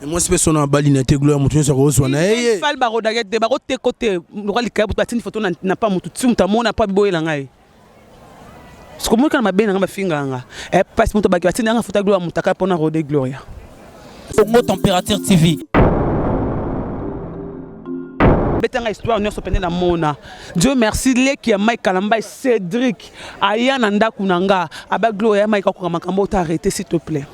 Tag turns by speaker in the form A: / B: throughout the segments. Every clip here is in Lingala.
A: Mais mwasi mpe sona abali na te gloire moto nyonso akozwa na ye.
B: Fally barodaka te bakoteko te lokola likaya butu batindi foto na pa motu ti moto amona po abiboyela ngai soki kaka mabe na ngai bafingaka nga eh, pasi moto baki batindi nga foto ya gloire motaka mpo na rode gloria.
C: Congo Temperature TV.
B: Betanga histoire nyonso pene na mona. Dieu merci leki ya Mike Kalambay Cédric aya na ndako na nga aba gloria ya Mike akoka makambo ota arrêter s'il te plaît.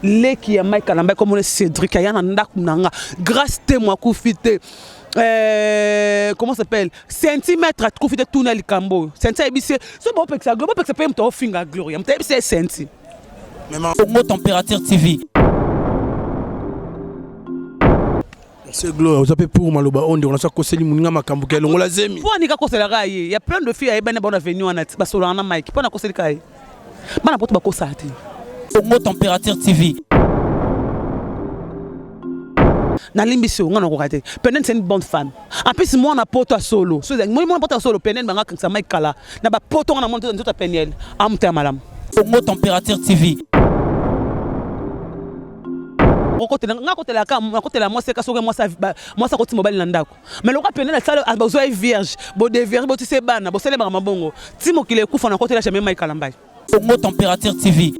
B: Leki ya Mike Kalambay komona Cédric aya na ndako na nga grâce te moi akufi te. Comment s'appelle centimètre akufi te tuna likambo senti ayebisi so bopekisa gloria bopekisa mpe moto aofinga gloria moto ayebisi ye senti.
C: Congo Temperature TV.
A: C'est Gloria, oza pe pour maloba oyo ndeko na so akoseli moninga makambo ke alongola zemi.
B: Mpo anika akoselaka ye ya plein de filles ayebani bango na venu wana basololaka na Mike mpo na akoselika ye bana poto bakosaka te.
C: Congo Temperature TV.
B: Nalimbisi yo nga nakoka te Penen c'est une bonne femme en plus mwana poto ya solo so ezali mwana poto ya solo Penen banga akangisa Mike kala na ba poto nga na mwana nzoto ya Peniel amuta ya malamu.
C: Congo Temperature TV.
B: Okotela nga kotela ka nakotela mwasi ka soki mwasi mwasi akoti mobali na ndako mais lokola Peniel asala bozwa ye vierge bo devierge botise bana bosalemaka mabongo ti mokili ekufa nakotela jamais Mike Kalambay.
C: Congo Temperature TV.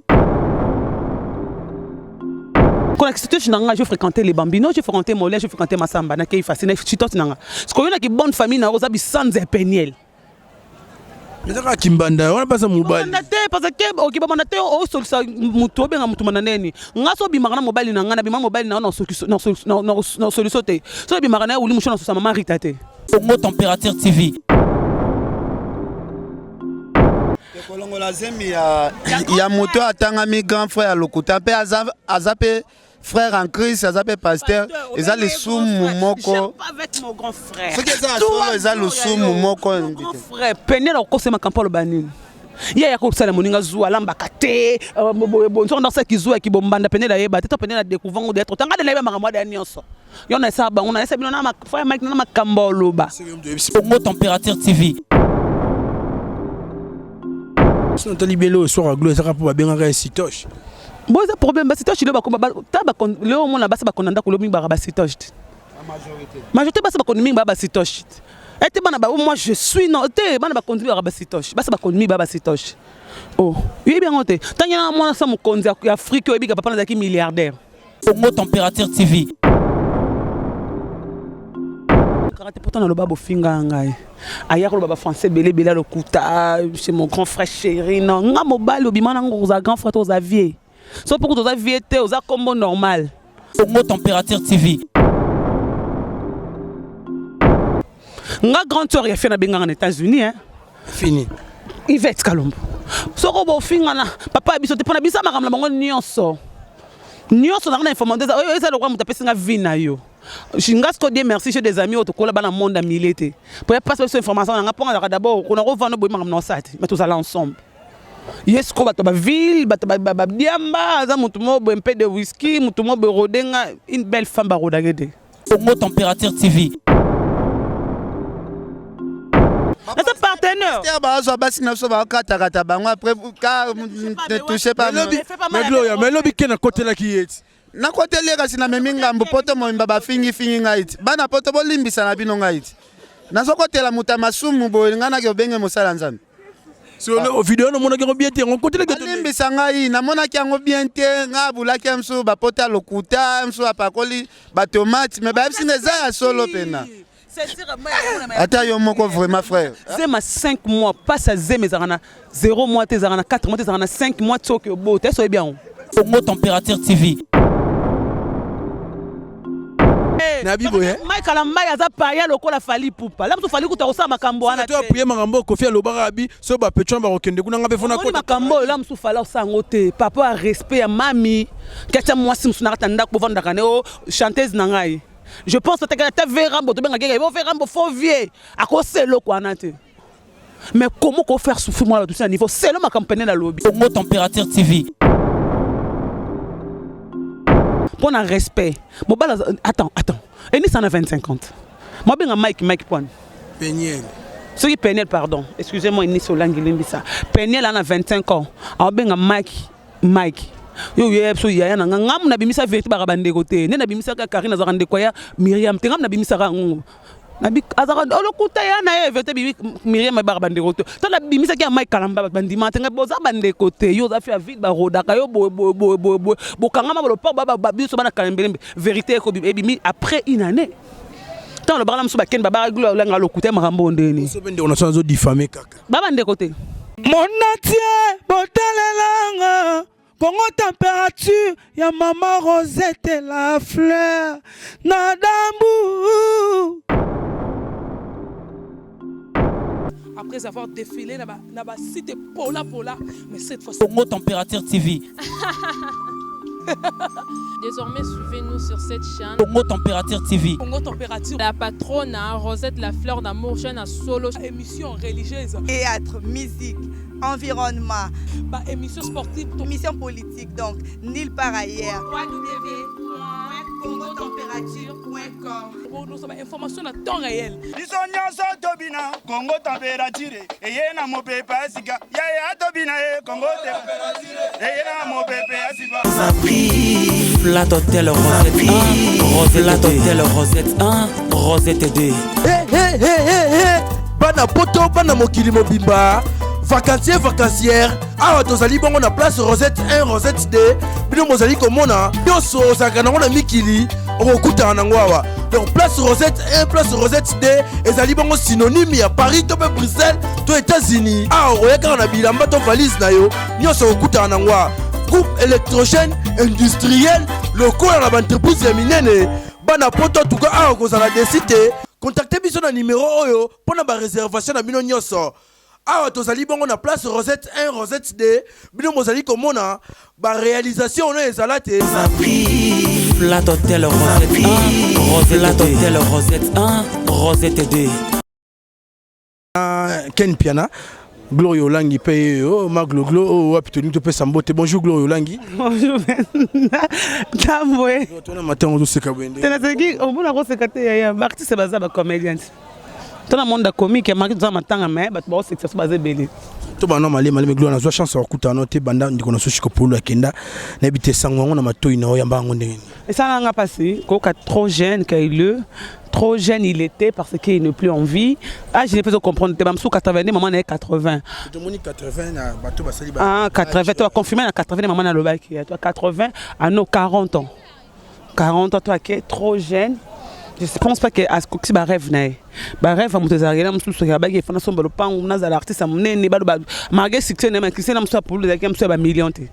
B: Quand je nanga, je fréquentais les bambinos, je fréquentais Mollet, je fréquentais Massamba, na kei facile, na chitote nanga. Ce qu'on a qui bonne famille na oza bisanze Peniel.
A: Mais kaka kimbanda wana baza mobali.
B: Banda te parce que oki banda te o solisa mutu obenga mutu mana neni. Nga so bimaka na mobali na nga na bima mobali na na solution na na solution te. So bimaka na uli musho na sosa mama Rita te.
C: Congo Temperature TV.
D: Kolongola zemi ya, ya moto atangami grand frère ya lokuta mpe aza, aza mpe frère en Christ, aza mpe pasteur, eza lisumu moko. Soki eza ya solo eza lisumu moko.
B: Frère Peniel akosema kampo aloba nini? Ye ya kosala moninga zuwa alambaka te nzoka ndakosala kizuwa ya kibombanda Peniel ayeba te to Peniel adécouvre ngo detre tanga de nayeba makambo ada nyonso yo na esala bango na esa bino na frère Mike na makambo oloba.
C: Congo Temperature TV.
A: Soki natali bien lelo soir ya Glo ezaka mpo babengaka ye Sitoche.
B: Bon eza problème ba Sitoche lelo bakoma ta ba lelo omona basi bakonda ndako lelo mingi baka ba Sitoche te. Majorité basi bakondi mingi baka ba Sitoche te. Ete bana ba moi je suis non te bana bakondi baka ba Sitoche basi bakondi mingi baka ba Sitoche. Oh oyebi yango te ntango na mwana sa mokonzi ya Afrique oyebi ka papa nazalaki milliardaire.
C: Congo Temperature TV.
B: Karate pourtant naloba bofinga ngai aya koloba ba français ebele ebele lokuta c'est mon grand frère chéri non nga mobali obima nango oza grand frère to oza vieux so mpo kutu oza vieux te oza kombo normal.
C: Congo Temperature TV.
B: Nga grande sœur ya fia nabengaka na États-Unis hein.
A: Fini.
B: Yvette Kalombo. Soko bofingana papa ya biso te mpona biso makambo na bango nyonso nyonso nanga na information oyo eza lokola moto apesi nga vie na yo nga siko Dieu merci j'ai des amis oyo tokola bana monde ya milieu te po ya pasi biso information na nga mpo ngazalaka d'abord kona kovanda boye makambo na osala te mais tozala ensemble ye siko bato ba ville bato badiamba aza moto moko boye mpe de whisky moto moko boye rode nga une belle femme barodake te.
C: Congo Temperature TV.
B: Naza partenaire.
D: Pasteur bazwa basi na biso bakatakata bango après car ne touchez pas.
A: Mais Gloria, mais lobi ke nakotelaki ye ti.
D: Nakoteli ye kasi namemi ngambo poto mobimba bafingifingi ngai ti. Bana poto bolimbisa na bino ngai ti. Nazokotela moto ya masumu boye ngai nake obenge mosala Nzambe.
A: Solo video namonaki yango bien te yango kotelaki
D: te. Balimbisa ngai namonaki yango bien te ngai abulaki ya mosusu bapota lokuta mosusu apakoli batomate mais bayebisi nga eza ya solo pena. Ata yo moko vraiment frère.
B: Zema 5 mois passe à zema ezalaka na 0 mois te ezalaka na 4 mois te ezalaka na 5 mois soki obota esi oyebi yango.
C: Congo Temperature TV.
A: Na bibo ye.
B: Mike Kalambay aza paya lokola Fally Ipupa. La mutu Fally kuta kosala makambo wana te.
A: To appuyer makambo Koffi alobaka abi so ba petron ba kokende kuna nga pe fona
B: kota. Makambo oyo la musu Fally osala yango te. Papa ya respect ya mami. Katia mwasi musu na kata ndako bovandaka ne o chanteuse na ngai. Je pense peut-être ata Verambo tobenga keke bo Verambo faux vieux. Akosela eloko wana te. Mais comment ko faire souffrir moi tout ça niveau c'est le makambo pene na lobi.
C: Congo Temperature TV.
B: Pour un respect. Mobala attends attends. Enisa na 25 ans. Moi benga Mike Mike point.
A: Peniel.
B: Soki Peniel pardon. Excusez-moi Enisa olangi limbisa. Peniel ana 25 ans. Abenga Mike Mike. Yo oyeya biso yaya na nga, ngamu nabimisa verite baka bandeko te. Nde nabimisaka Karine azalaka ndeko ya Miriam te, ngamu nabimisaka yango. Nabi azalaka olokuta ya na ye verite bibi Miriam ayebaka bandeko te. To nabimisaki ya Mike Kalamba bato bandima te, ngai boza bandeko te. Yo oza fi ya vide barodaka yo boye boye boye boye boye. Bokangama balopango ba ba biso bana Kalembelembe. Verite ekobima ebimi après une année. Ntango alobaka na mosusu bakende babaka gloire olanga lokuta ya makambo oyo ndenge nini.
A: Biso mpe ndeko na biso azo diffamer kaka.
B: Ba bandeko te.
E: Monde entier botalelanga Congo température ya mama Rosette la fleur na dambu.
F: Après avoir défilé na ba, na ba site pola pola, mais cette fois
C: Congo Température TV.
G: Désormais, suivez-nous sur cette chaîne.
C: Congo Température TV.
F: Congo Température.
G: La patronne, hein, Rosette la fleur d'amour, chaîne à solo.
F: Émission religieuse.
H: Théâtre, musique, environnement.
F: Bah, émission sportive.
H: Émission politique, donc, nulle part ailleurs. www.congotempérature.com
F: Bon, nous sommes information à temps réel.
I: Biso nyonso tobina Congo température eye na mopepe ya sika yaya tobina ye Congo eye na mopepe ya sika.
C: Flat Hotel Rosette 1, Rosette Flat Hotel Rosette 1, Rosette 2.
J: Hey, hey, hey, hey, hey. Bana poto bana mokili mobimba vacancier vacancière awa tozali bongo na place Rosette 1 Rosette 2 bino bozali komona nyonso ozalaka nango na mikili okokutana nango awa. Donc place Rosette 1 place Rosette 2 ezali bongo synonyme ya Paris to mpe Bruxelles to États-Unis. Awa okoya kaka na bilamba to valise na yo nyonso okokutana nango awa. Groupe électrogène industriel lokola na baentreprise ya minene bana poto tuka awa kozala desi te. Contacte biso na numero oyo mpona bareservation na bino nyonso. Awa tozali bongo na place Rosette 1 Rosette 2 bino bozali komona baréalisation ono ezala te.
C: Flat Hotel Rosette 1, Rosette Flat Hotel Rosette 1, Rosette 2.
A: Ken Piana, Gloria Olangi pe oh ma glo glo oh wapi tolingi topesa mbote. Bonjour Gloria Olangi.
B: Bonjour Tambwe.
A: Tona matin ozoseka boye nde.
B: Tenaseki omona koseka te yaya, ba artiste baza ba comédiens. Tona monde ya comique ya maki toza matanga mais bato baosekisa so baza ebele.
A: To bana malema malema Gloria nazwa chance ya kokutana te banda ndeko na soshi kopolo akenda nayebi te sango yango na matoi na oyamba yango ndenge nini.
B: Esalanga mpasi koyoka trop jeune qu'il est, trop jeune il était parce qu'il n'est plus en vie. Ah, je n'ai pas comprendre te bamosusu 82 mama na ye 80.
A: Tomoni 80 na bato basali ba
B: Ah, 80 to confirmé na 80 mama na lobaki ya to 80 à nos 40 ans. 40 ans toi qui est trop jeune. Je pense pas que akoki ba rêve na ye. Ba rêve ya moto ezalaka na mosusu ya baki efana somba lopango nazala artiste ya monene baloba malgré succès na ye, succès na mosusu ya pulu ezalaki ya mosusu ya ba million te.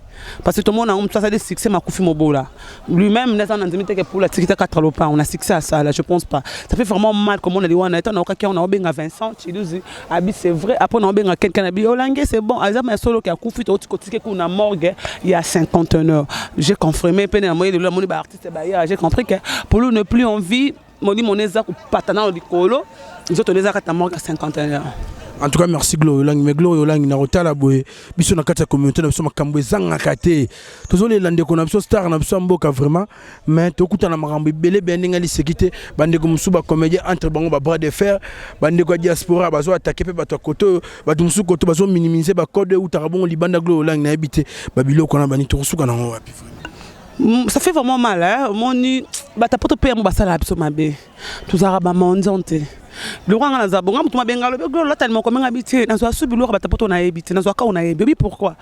B: Parce que tomona yango mosusu asali succès makufi mobola. Lui-même naza na ndimi te ke pulu atiki ta katra lopango na succès asala, je pense pas. Ça fait vraiment mal comme on a dit wana eta na okaki na obenga Vincent Chiluzi abi c'est vrai après na obenga quelqu'un abi Olange c'est bon aza ma solo ki akufi to otiko tike kuna morgue il y a 51 heures. J'ai confirmé pe na moyen de la moni ba artiste ba ya j'ai compris que pour lui ne plus en vie moni moneza kopata na likolo nzoto neza kata morgue à 51 heures.
A: En tout cas merci Gloria Olangi, mais Gloria Olangi na rotala boye biso na kati ya communauté na biso makambo ezangaka te. Tozolela ndeko na biso star na biso ya mboka vraiment, mais tokutana makambo ebele be ndenge liseki te. Bandeko mosusu ba comédien entre bango ba bras de fer, bandeko ya diaspora bazo attaquer pe bato ya koto oyo, bato mosusu koto bazo minimiser ba code eutaka bongo libanda. Gloria Olangi nayebi te ba biloko wana bani tokosuka nango wapi vraiment.
B: Ça fait vraiment mal hein, omoni batapoto pe yango basalaka biso mabe. Tozalaka ba mendiant te. Biloko nga naza bonga moto mabenga alobi Gloria olata limoko menga bi te nazwa su biloko batapoto nayebi te nazwa kaka nayebi obi pourquoi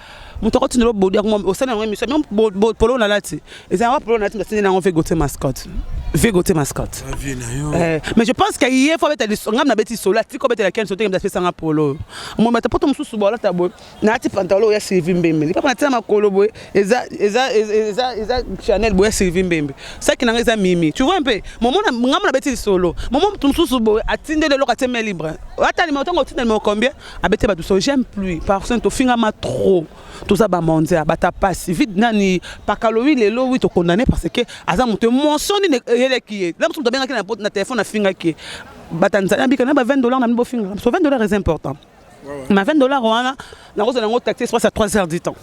B: moto akotindela obodi yango osali yango émission même polo nalati eza yango polo nalati nasindi nango ve Gauthier Mascotte ve Gauthier Mascotte. Mais je pense que ye fo abeta ngam nabeti solo atiki obetela ken sote ngambi apesanga polo mo batapoto mosusu bolata boye nalati pantalon ya Sylvie Mbembe lipapa natia makolo boye eza eza eza eza Chanel boye ya Sylvie Mbembe saki nanga eza mimi tu vois un peu momo na ngambo nabeti solo momo moto mosusu boye atindeli eloko atie main libre ata numéro ntango otinda numéro combien abeti bato so j'aime plus parce que tofingama trop toza bamondia bata pasi vide nani pakalowi lelo wi tokondane parce que aza moto émotion nini eyeleki ye la mosusu moto abengaki na telefone afingaki ye bata nzala abika na ba 20 $ na bino bofinga so 20 $ est important. Ma 20 $ wana nakozala yango taxi express à 3 heures du temps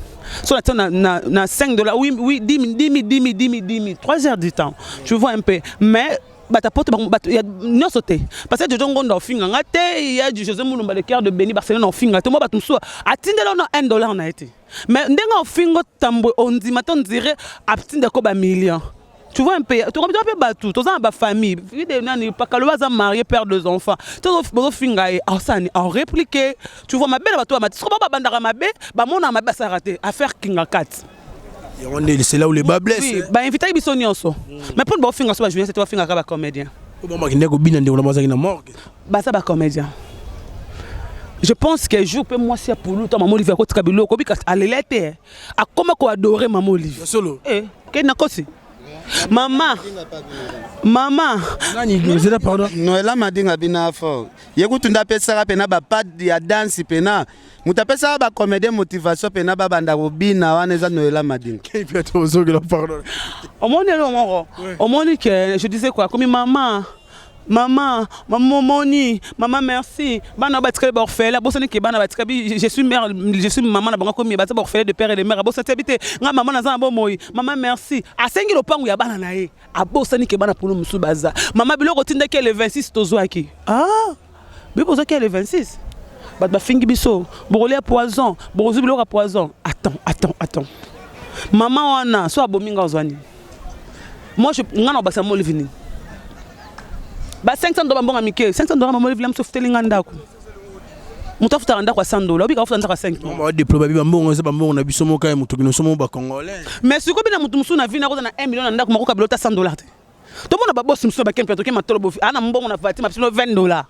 B: so natia na 5 $, oui oui, 10 000, 10 000, 10 000, 10 000, 10 000, 3 heures du temps, tu vois un peu. Mais bato poto bato ya nyonso te parce que Jojo Ngonda ofinga nga te, ya du José Mulumba le cœur de Béni Barcelone ofinga te mo bato mosusu atindela na 1 dollar na ye te. Mais ndenge ofingo tambwe ondima te, ondire atindako ba million. Tu vois un peu, tokomi mpe bato toza na bafamille vide nani pakalo aza marié, père deux enfants, bozofinga ye, asani arépliquer. Tu vois, mabe na bato bamati soko babandaka mabe, bamonaka mabe, basalaka te affaire kinga kati.
A: Yango nde c'est là où le bât blesse.
B: Oui, bainvitaki biso nyonso, mais mpona baofinga so bajournaliste te, bafingaka bacomédien.
A: Bakende kobina, ndeko na bazalaki na morgue.
B: Baza bacomédien. Je pense que jour mpe mwasi ya pulu to mama Olive akotika biloko obika alela te, akoma koadorer mama Olive.
A: Solo.
B: Ke nakosi mama mama.
A: Nani zela, pardon.
D: Noela Madinga bina fort. Ye kutu nde apesaka mpena bapas ya danse, mpena moto apesaka bacomédien motivation mpena babanda kobina wana eza Noela Madinga.
A: Tozongela, pardon.
B: Omoni eloko moko, omoni ke je disais quoi, komi mama mama mama, omoni mama, merci. Bana batikali baorphelin, abosani ke bana batikali, je suis mère, je suis mama na bango, komi baza baorphelin de père et de mère. Abosani te, te nga mama naza na bomoi. Mama merci, asengi lopango ya bana na ye, abosani ke bana polo mosusu baza. Mama, biloko otindaki le 26, tozwaki. Ah, biloko ozwaki le 26, bato bafingi biso, bokolia poison, bokozwi biloko ya poison. Attends, attends, attends, mama wana so abomi nga, ozwa nini? Moi je, nga na obakisa mama Olive nini? Ba 500 dola, bambonga mike, 500 dola. Mama Olive moso ofuteli nga ndako, moto afutaka ndako ya 100 dola, obika afuta ndako ya 5.
A: Badéploie babi bambongo eza bambongo na biso moko ya moto kino so moko bacongolais.
B: Mais sikoyo bina moto mosusu na vie nakoza na 1 million na ndako, makoka bilota 100 dollars te. Tomona babosi mosusu bakeni mpe toke matolo bofi ana mbongo na voiture mabiso 20 dollars,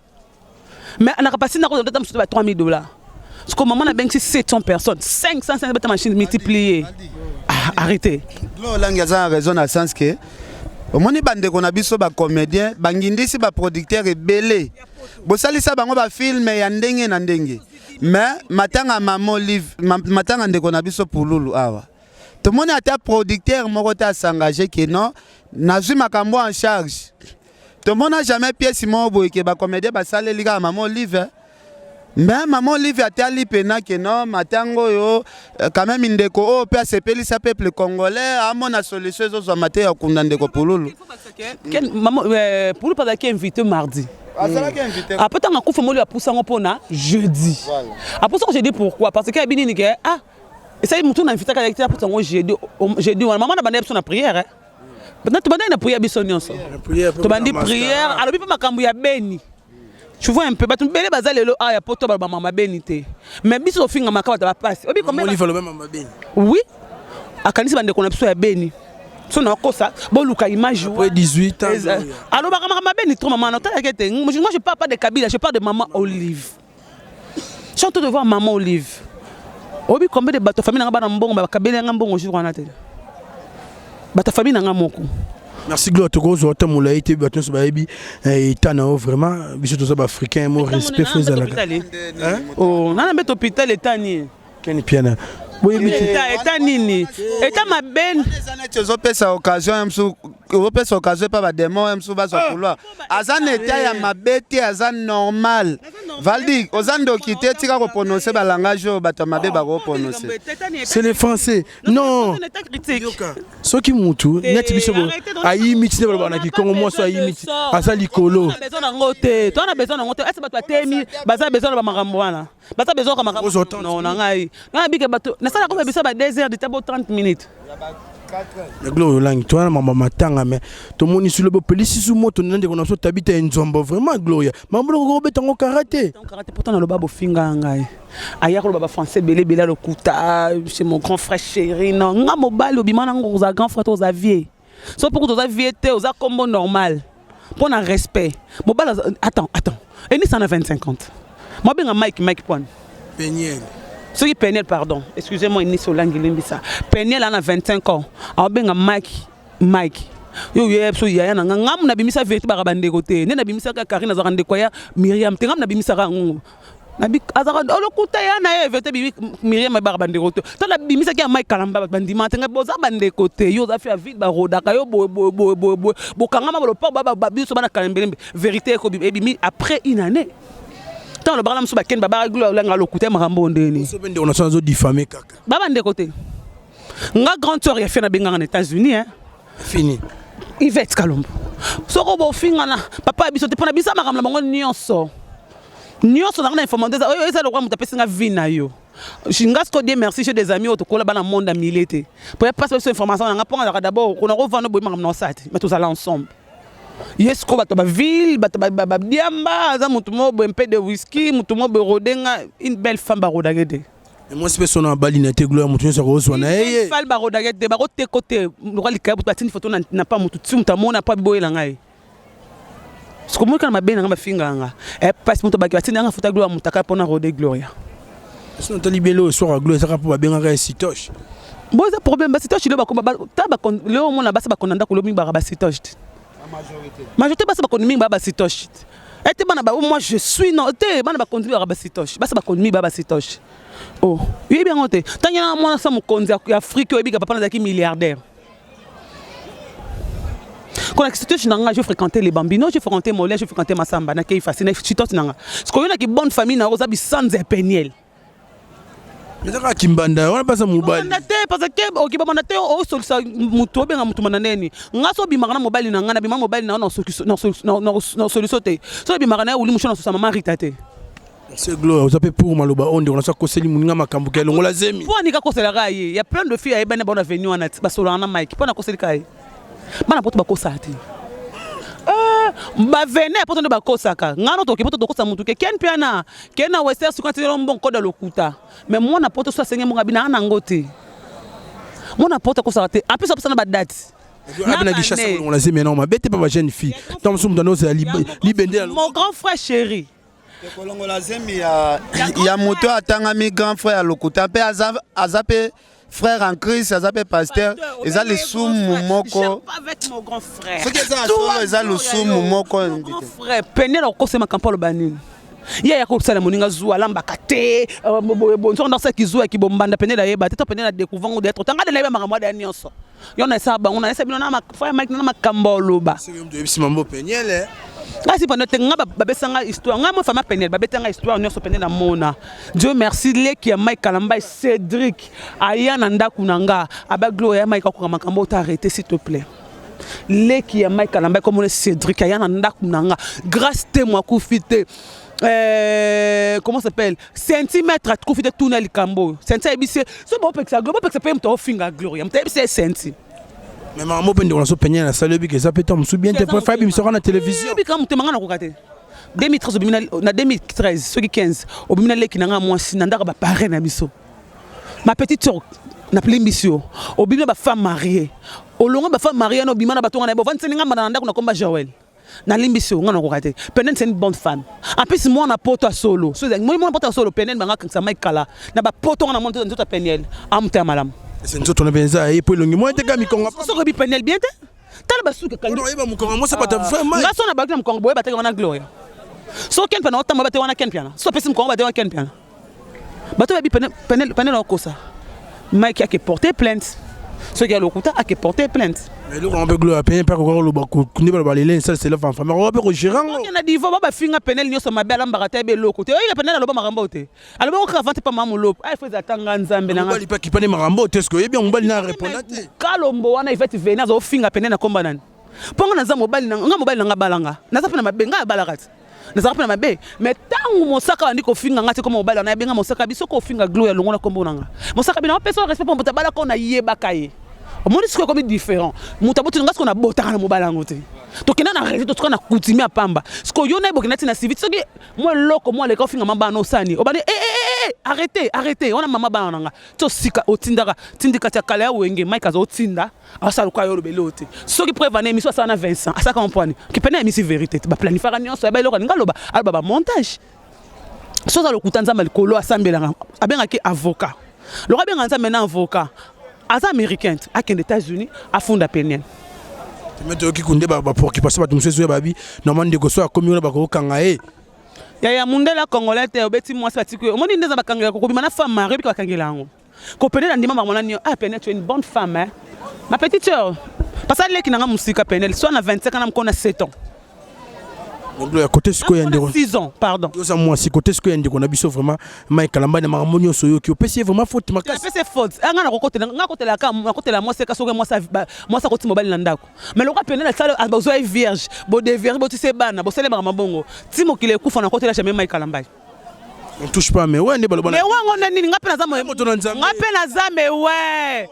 B: mais na capacité nakoza tata mosusu ba 3000 dollars. Sikoyo mama nabengisi 700 personnes, 500 bata machine multiplier. Ah, arrêtez.
D: Glo Olangi aza na raison na sens ke omoni bandeko na biso bacomédien bangindisi baproducteur ebele, bosalisa bango bafilm ya ndenge na ndenge. Mais matanga mama Olive, matanga ndeko na biso Pululu awa, tomoni ata producteur moko te asengage ke non, nazwi makambo en charge. Tomona jamais pièce moko boye ke bacomédien basaleli kaka mama Olive. Mais mama Olive atali mpena ke non, matango oyo quand même ndeko oyo mpe asepelisa peuple congolais, amona solution ezozwama te ya kunda ndeko Pululu.
B: Pulu mpe azalaki invité mardi.
D: Azalaki invité.
B: Après ntango akufa moli, apusango mpona jeudi. Apusango jeudi, pourquoi? Parce que ayebi nini ke ah, esali motu na invité azalaki te, apusango jeudi. Jeudi wana mama na banda biso na prière, tobandaki na prière biso nyonso, tobandi prière, alobi mpe makambo ya Beni. Tu vois un peu, bato ebele baza lelo awa ya poto, baloba mama Beni te, mais biso tofingamaka bato bapasi. Obi oui, akanisi bandeko na biso ya Beni so nakosa, boluka image.
A: Après 18 ans.
B: Alobaka makambo ya Beni trop. Mama naotalaki te. Moi, je parle pas de Kabila, je parle de maman Olive. Je suis en train de voir maman Olive. Oyebi combien de bato famille nanga bana mbongo bakabeli yanga mbongo jour wana te? Bato famille nanga moko.
A: Merci Gloire, tokozwa ata molai te, bato nyonso bayebi eta na yo. Vraiment, biso toza baafricain, mo respect fo ezalaka.
B: Nana mbeto hôpital etani.
A: Keni piana, boyebi te.
B: Eta nini? Eta mabe.
D: Eza neti ozopesa occasion ya mosu, ozopesa occasion epa badémon ya mosusu bazwa couloir. Aza na eta ya mabe te, aza normal. Valdi, oza ndoki te, tika koprononce balangage oyo bato ya mabe bakoprononce.
A: C'est le français, non? Soki mutu neti biso ayimi ti nde balobaka na kikongo, mwasi ayimi ti aza likolo.
B: Besoin nango te, toza na besoin nango te. Ese bato batemi baza besoin na bamakambo wana, baza besoin ka makambo na ngai. Ngai nabike bato nasalaka kobe biso ba 2 heures de temps bo 30 minutes.
A: Gloire Olangi, toza na mama matanga, mais tomoni silo bopelisi su moto na ndeko na biso Tabita ya Nzombo. Vraiment Gloria, mambo noko kobeta ngo kara te.
B: Kara te, pourtant naloba bofinga ngai, aya koloba bafrançais ebele ebele, alokuta. C'est mon grand frère chéri. Non, nga mobali obima nango, oza grand frère te, oza vie so mpo kuta oza vie te, oza kombo normal mpo na respect mobali. Attends, attends, enisa na 25 ans, mobenga Mike, Mike Poine.
A: Peniel.
B: Soki Peniel, pardon, excusez-moi, Enisi Olangi, limbisa. Peniel ana 25 ans, aobenga Mike, Mike. Yo yeba biso yaya na nga, ngamu nabimisa vérité, baka bandeko te. Nde nabimisaka Karine, azalaka ndeko ya Miriam te. Ngamu nabimisaka yango, azalaka olokuta ya na ye vérité. Bibi Miriam ebaka bandeko te. To nabimisaki ya Mike Kalamba, bato bandima te. Ngai boza bandeko te, yo oza fi ya ville, barodaka yo boye boye boye boye boye, bokangama balopango biso bana Kalembelembe. Vérité ekobima, ebimi après une année. Ntango lobaka na mosusu bakende babaka Gloire Olanga lokuta ya makambo oyo ndeni.
A: So mpe ndeko na so azodifame kaka.
B: Ba bandeko te. Nga grande sœur ya fie nabengaka na États-Unis, hein.
A: Fini.
B: Yvette Kalombo, soko bofingana papa ya biso te, mpona biso makambo na bango nyonso nyonso nanga na information oyo eza lokola moto apesi nga vie na yo. Nga siko, Dieu merci, j'ai des amis oyo tokola bana monde ya milieu te po ya pasi biso information na nga mpo azalaka d'abord kona kovanda boye makambo na osala te, mais tozala ensemble. Ye sikoyo bato baville, bato badiamba, aza motu moko boye mpe de whisky, motu moko boye rodenga une belle femme barodake te.
A: Mwasi mpe sona abali na te, Gloire, moto nyonso akozwa na ye.
B: Fali barodake te, bakoteko te lokola likaya butu batindi foto na pa motu ti moto amona po abiboyela ngai. Siko moyi kaka mabe na nga bafingaka nga pasi moto baki batindi nga foto ya Gloria mutaka mpona rode Gloria.
A: Soki natali bien, lelo soir ya Gloria ezaka mpo babengaka ye sitoche.
B: Bo eza problème basitoche lelo bakoma ta lelo omona basi bakonda ndako lelo mingi baka basitoche te, majorité basi bakondi mingi baka basitoche te ete bana ba moi je suis non te bana bakondi baka basitoche, basi bakondi mingi baka basitoche. Oh, oyebi yango te? Ntango na mwana sa mokonzi ya Afrique, oyebika papa nazalaki milliardaire. Quand la situation na nga, je fréquentais les bambino, je fréquentais Mollet, je fréquentais Massamba, na kei facile na situation na nga. Sikoyo na ki bonne famille na oza bisanza ya Peniel.
A: Eza kaka kimbanda wana mpasa mobali.
B: Banda te, parce que oki babanda te, osolisa motu, obenga motu manda ndeni. Nga so obimaka na mobali na nga, nabima mobali na nga na solution te. So obimaka na ye oli mosho na sosa mama Rita te.
A: Merci Gloria, oza mpe pour maloba oyo ndeko na so akoseli moninga makambo ke elongola zemi.
B: Mpo anika akoselaka ye ya plein de filles ayebani bango na veni wana ti basolaka na Mike mpo na akoselika ye. Bana poto bakosaka te, bavene ya poto nde bakosaka. Ngai no toke poto tokosa motu ke ken mpe ke na wester sikoyo atindela mbongo koda lokuta, mais mwana poto so asenge mbongo abina nango te. Mwana poto akosaka te, apesa apesa na badate.
A: Abe na Kinshasa kolongola zemi yango mabe te mpa bajeune fille, ntango mosusu moto ando ozala libende ya
B: Mon grand frère chéri.
D: Kolongola zemi ya moto oyo atangami grand frère ya lokuta mpe aza mpe frère en Christ, aza mpe pasteur, eza lisumu moko.
B: Avec mon grand frère.
D: Soki eza ya solo, eza lisumu moko.
B: Grand frère pene na kokosema kampo aloba nini? Ye ya kosala moninga zuwa, alambaka te nzoko ndakosala zuwa ya kibombanda. Pene nayeba te to pene na découvrir ngo detre tanga de nayeba makambo ada nyonso. Yo na esala bango na esa bino na frère Mike na makambo oloba.
A: Oyebisi mambo Peniele.
B: Ngai si pano te, nga babesanga histoire ngai mo fama Peniel babetanga histoire nyonso pene na mona. Dieu merci, leki ya Mike Kalamba Cédric aya na ndako na nga aba Gloria ya Mike akoka makambo ota, arrêter s'il te plaît. Leki ya Mike Kalamba komona Cédric aya na ndako na nga, grâce te mo akufi te. Comment s'appelle, centimètre akufi te, tuna likambo oyo senti ayebisi ye so bopekisa Gloria, bopekisa mpe moto aofinga Gloria, moto ayebisi ye senti.
A: Mais makambo mpe ndeko na so Peniel asali, oyebika eza mpe ntango mosusu bien te po fa bimisaka na télévision.
B: Oyebika motema nga nakoka te. 2013 obimi na 2013 soki 15 obimi na leki na nga mwasi na ndako bapare na biso, ma petite sœur, naplimbisi yo. Obimi na bafemme mariée, olongo bafemme mariée na obima na bato nga na ye bovandiseli nga mbanda na ndako na komba Joel, nalimbisi yo. Nga nakoka te. Penen c'est une bonne femme, en plus mwana poto ya solo. So ezali mwana poto ya solo. Penen banga akangisa Mike kala na bapoto. Nga na mwana nzoto ya Peniel amuta ya malamu.
A: Ese nzoto na mpenza ye po elongi mwa te ka mikonga.
B: Soki oyebi Peniel bien te, tala basuki ekangi.
A: Oyeba mokonga mwasi bato vraiment.
B: Nga so na baki na mokongo boye bateki wana Gloria, so ken mpe na otamba bate wana ken piana, so apesi mokongo bate wana ken piana, bato bayebi Peniel okosa Mike ake porter plainte. Soki ya lokuta, ake porter plainte.
A: Eloko yango mpe Gloria, Peniel mpe akoka koloba nde baloba lele esala sela fanfame, akoka mpe kogérer yango.
B: Na divo ba bafinga Peniel nyonso mabe, alambaka te, ayebi eloko te. Oyika Peniel aloba makambo te, aloba ngo kaka vante pa mama molopo. Ay fo eza tanga Nzambe na nga.
A: Mobali mpe akipani makambo te, ce oyebi yango mobali na répondre te.
B: Kalombo wana Ivete vene azofinga Peniel na komba nani? Mpo nga naza mobali na nga, mobali na nga balanga, naza mpe na mabe, ngai abalaka te, nazalaka mpe na mabe. Mais ntango mosaka bandi kofinga nga te koma mobali wana abenga mosaka biso kofinga Gloria longo na kombo na nga mosaka bino apesa respect mpo moto abalaka oyo nayebaka ye. Omoni sikoyo ekomi différent, moto aboti nga sikoyo nabotaka na mobali yango te, tokenda na réseau, tosuka na coutume ya pamba. Sikoyo yo naye bokenda ti na civil, soki mwa eloko mwa aleka ofinga mabana osani obandi eh, eh, eh, arrête, arrête wana mama bana na nga ti osika otindaka tindika ti ya kala ya wenge Mike aza otinda asala lokola yo olobeli oyo te. Soki preuve ana émission asala na Vincent asalaka mpwani kipene ya émission vérité te, baplanifaka nyonso ya baeloko alinga aloba, aloba bamontage. So aza lokuta, Nzambe likolo asambelaka abengaki avocat loko abenga Nzambe na avocat aza américain te, akende États-Unis afunda Peniel.
A: Me toyoki kunde bapréoccupation bato mosusu ezoya babi normal ndeko so akomi wana bakokanga ye.
B: Yaya mundele congolais te, obeti mwasi batiki yo, omoni nde eza bakangela kobima na femme mariée, obika bakangela yango kopene na ndima makambo nani. Ah Peniel, tu es une bonne femme hein? Ma petite sœur, parce que aleki nanga mosika. Peniel soit na 25 ans na mokona 7 ans.
A: Ya kote sikoyo ya ndeko
B: 6 ans, pardon.
A: Oza mwasi kote sikoyo ya ndeko na biso vraiment Mike Kalamba na makambo nyonso oyoki, opesi ye vraiment faute makasi.
B: Napesi faute nga nakokotela, nga kotelaka, nakotela mwasi eka soki mwasi mwasi akoti mobali na ndako. Mais lokola pene na sala bozwa ye vierge, bodevierge, botisa ye bana, bosalemaka mabongo ti mokili ekufa, nakotela jamais Mike Kalamba.
A: On touche pas mais ouais nde baloba.
B: Mais wango nde nini nga pe naza moto na nzambe. Nga pe naza mais ouais.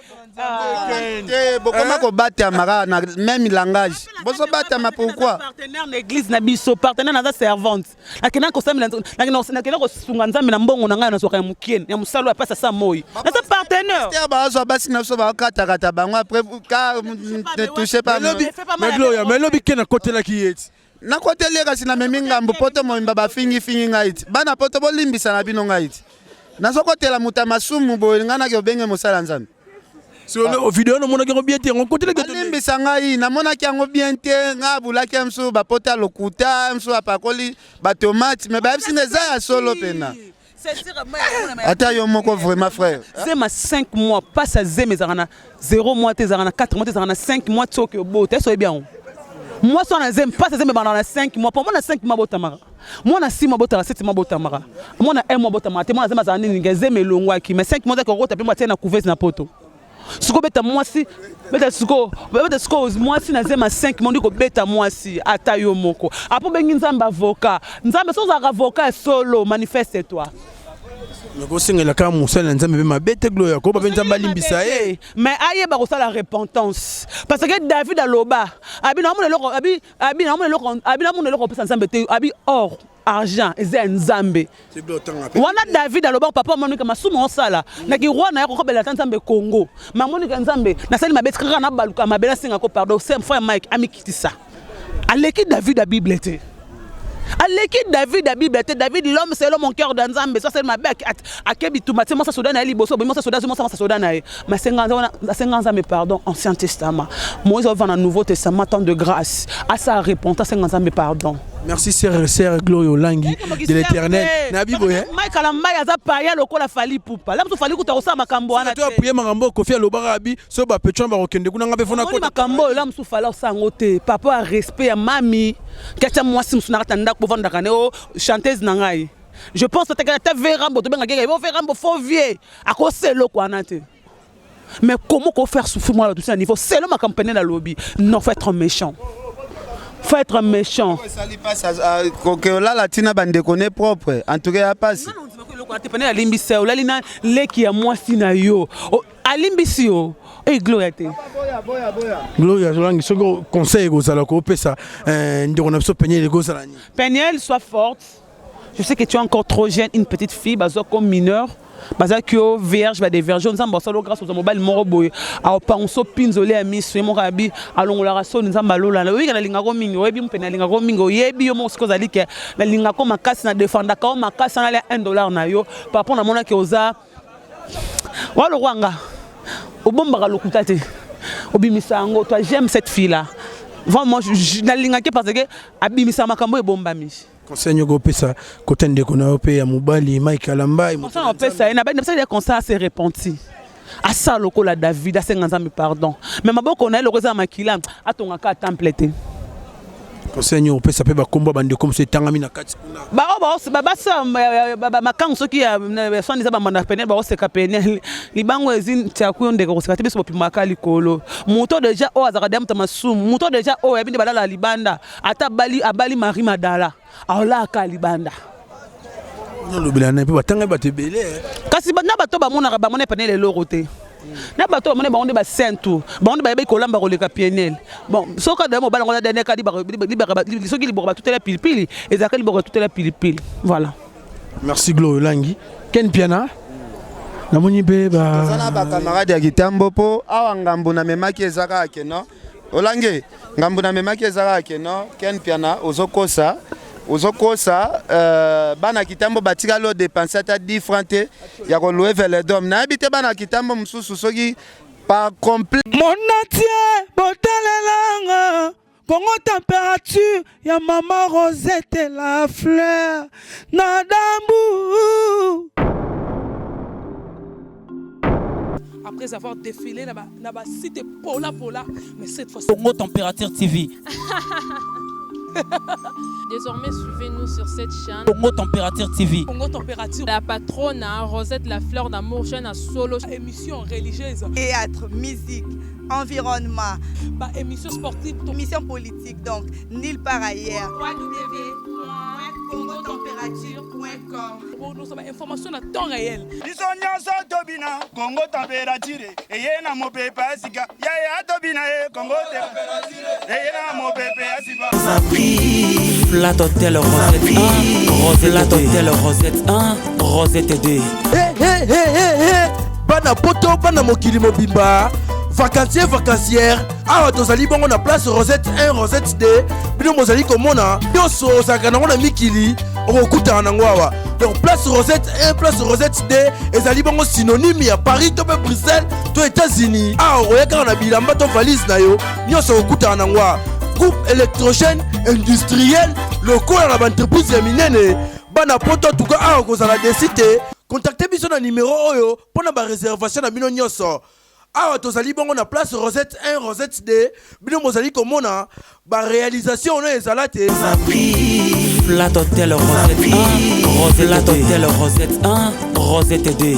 D: Te bokoma kobatama kaka na même langage. Bozobatama pourquoi?
B: Partenaire na église na biso, partenaire naza servante. Nakenda kosambela nakenda kosunga nzambe na mbongo na ngai nazwaka ya mokie ya mosala oyo apesa sa moi. Naza partenaire.
D: Pasteur bazwa basi na biso bakatakata bango après ka ne touchez pas.
A: Mais Gloria, mais lobi ke nakotelaki ye ti.
D: Nakoteli ye kasi namemi ngambo poto mobimba bafingifingi ngai ti. Bana poto bolimbisa na bino ngai ti. Nazokotela moto ya masumu boye ngai nake obenge mosala ya Nzambe.
A: Ah. Video namonaki yango bien te yango kotelaki
D: alimbisa ngai namonaki yango bien te ngai abulaki ya mosusu bapota lokuta mosusu apakoli batomate me bayebisi nga eza ya solo mpena ata yo moko vraiment frère
B: zema 5 mois passe ya zema ezalaka na 0 mois te ezalaka na 4 mois te ezalaka na 5 mois ti oke obota esi oyebi yango mwasi wana zemi mpasi zemi ebandaka na 5 mois po mwana 5 mois abotamaka mwana 6 mois abotaka 7 mois abotamaka mwana 1 mois abotamaka te mwana zemi azala nini nge zemi elongwaki mais 5 mois ezaki kokota mpe atie na couveuse na poto sikoyo beta mwasi beta sikoyo beta sikoyo mwasi na zema 5 mois ndi kobeta mwasi ata yo moko apo obengi nzambe avocat nzambe soki ozalaka avocat ya solo manifeste toi
A: nakosengela kaka mosali na nzambe mpe mabe te gloria koba mpe nzambe alimbisa ye
B: mais ayeba kosala repentance parce que david aloba abi naomona eloko abi abi naomona eloko abi naomona eloko opesa nzambe te abi or argent eza ya nzambe wana david alobaka papa omonika masumu osala na kiroi na ye kokobela ata nzambe congo mamonika nzambe nasali mabe kaka nabaluka mabe nasenga ko pardon frère mike amikitisa aleki david ya bible te aleki david ya bible te david l'homme selon mon cœur de nzambe so asali mabe ake bitumba tie mwasa soda na ye liboso boye mwasa soda azwi mwasa mwasa soda na ye mais asenga nzambe pardon ancien testament moïse ovanda nouveau testament temps de grâce asala repentance asenga nzambe pardon.
A: Merci sœur sœur Gloria Olangi de l'éternel. Na bibo
B: ye. Mike Kalambay aza païen lokola Fally Ipupa. La mutu Fally kuta kosala makambo wana.
A: To appuyer makambo Koffi alobaka abi so ba petron ba kokende kuna nga pe fona
B: kota. Makambo oyo la musu Fally osala ngo te. Papa a respect ya mami. Katia mwasi musu na kata ndako bovandaka ne o chanteuse na ngai. Je pense que ata Verambo tobenga keke bo Verambo faux vieux. Akosela eloko wana te. Mais comment ko faire souffrir moi tout ça niveau c'est le makambo pene na lobi. Non faut être méchant. Faut être méchant.
D: Esali pasi kolala tina bandeko ne propre en tout cas ya pasi.
B: Eloko te pene alimbisi yo olali na leki ya mwasi na yo alimbisi yo e gloria te
A: gloria olangi soki conseil ekozala kopesa ndeko na biso peniel ekozala nini
B: peniel sois forte Je sais que tu es encore trop jeune, une petite fille, bazo comme mineur. bazalaki yo vierge badeverge nzambe asala grâce ozwa mobali moko boye aopangusa opinzoli ya miso ye moko abi alongolaka soni nzambe alolana oyebika nalingako mingi oyebi mpe nalingako mingi oyebi yo moko sikoyo ozali ke nalingako makasi na defendaka yo makasi nalia 1 dollar na yo par rapport namonaki oza wa lokwa nga obombaka lokuta te obimisa yango toi j'aime cette fille là vraiment nalingaki parce que abimisa makambo ebombami
A: Conseil nyoko opesa kota ndeko na yo pe ya mobali Mike Kalambay.
B: Conseil opesa ye na ba napesa ye conseil a se repenti. Asala lokola David asenga Nzambe pardon. Mais maboko na ye lokola eza makila atongaka temple te.
A: Conseil nyoko opesa pe bakombo ba ndeko mosusu etangami na kati kuna.
B: Ba oyo ba ba basi ba makangu soki ya soi disant ba mbanda peniel baoseka peniel libango ezi ntiaku yo ndeko koseka te biso bopimaka likolo moto deja oyo azalaka deja moto ya masumu moto deja oyo ayebi nde balala libanda ata abali abali Marie Madala aolaka libanda
A: olobela na mpe batanga bato ebele eh.
B: kasi na bato bamonaka bamona peniel eloko te na bato bamona bango nde basentu bango nde bayebi kolamba koleka pienel bon soki adaya mobali yango adaya kadi soki liboko batutela pilipili ezalaka liboko batutela pilipili voilà
A: merci glo olangi ken piana namoni mpe
D: toza na bacamarade ya kitambo mpo awa ngambo namemaki eza kaka keno Olangi, ngambo na memaki eza kaka ke non, Ken Mpiana ozokosa, ozokosa euh, bana kitambo batikali o dépenser ata 10 francs te ya ko louer velodrome. Nayebi te bana kitambo mosusu soki par complet.
E: Monatie botalelanga Congo température ya mama Rosette la fleur na dambu.
F: Après avoir défilé na ba, na ba site pola pola, mais cette fois
C: Congo Température TV.
G: Désormais, suivez-nous sur cette chaîne.
C: Congo Température TV.
F: Congo Température.
G: La patronne, hein, Rosette la fleur d'amour, chaîne à solo.
F: Émission religieuse.
H: Théâtre, musique, environnement.
F: Ba émission sportive.
H: Émission politique, donc nulle part ailleurs.
F: www.
H: Congotemperature.com.
F: Nous sommes information à temps réel.
I: Biso nyonso tobina Congo température eye na mopepe ya sika yaya tobina ye Congo eye na mopepe ya sika.
C: Flat Hotel Rosette 1, Rosette Hotel Rosette 1, Rosette 2.
J: Hey, hey, hey, hey, hey. Bana poto, bana mokili mobimba, vacancier, vacancière, awa tozali bongo na place Rosette 1, Rosette 2. Bino bozali komona nyonso ozalaka nango na mikili, okokutana nango awa. Donc place Rosette 1, place Rosette 2 ezali bongo synonyme ya Paris to mpe Bruxelles to États-Unis. Awa okoya kaka na bilamba to valise na yo, nyonso okokutana nango awa. Groupe électrogène industriel lokola na baentreprise ya minene. Bana poto, tuka awa kozala déçu te. Contacte biso na numero oyo mpo na baréservation na bino nyonso. Awa tozali bongo na place Rosette 1, Rosette 2. Bino bozali komona baréalisation oyo ezala te.
C: Flat Hotel Rosette 1, Rosette Hotel Rosette 1, Rosette 2.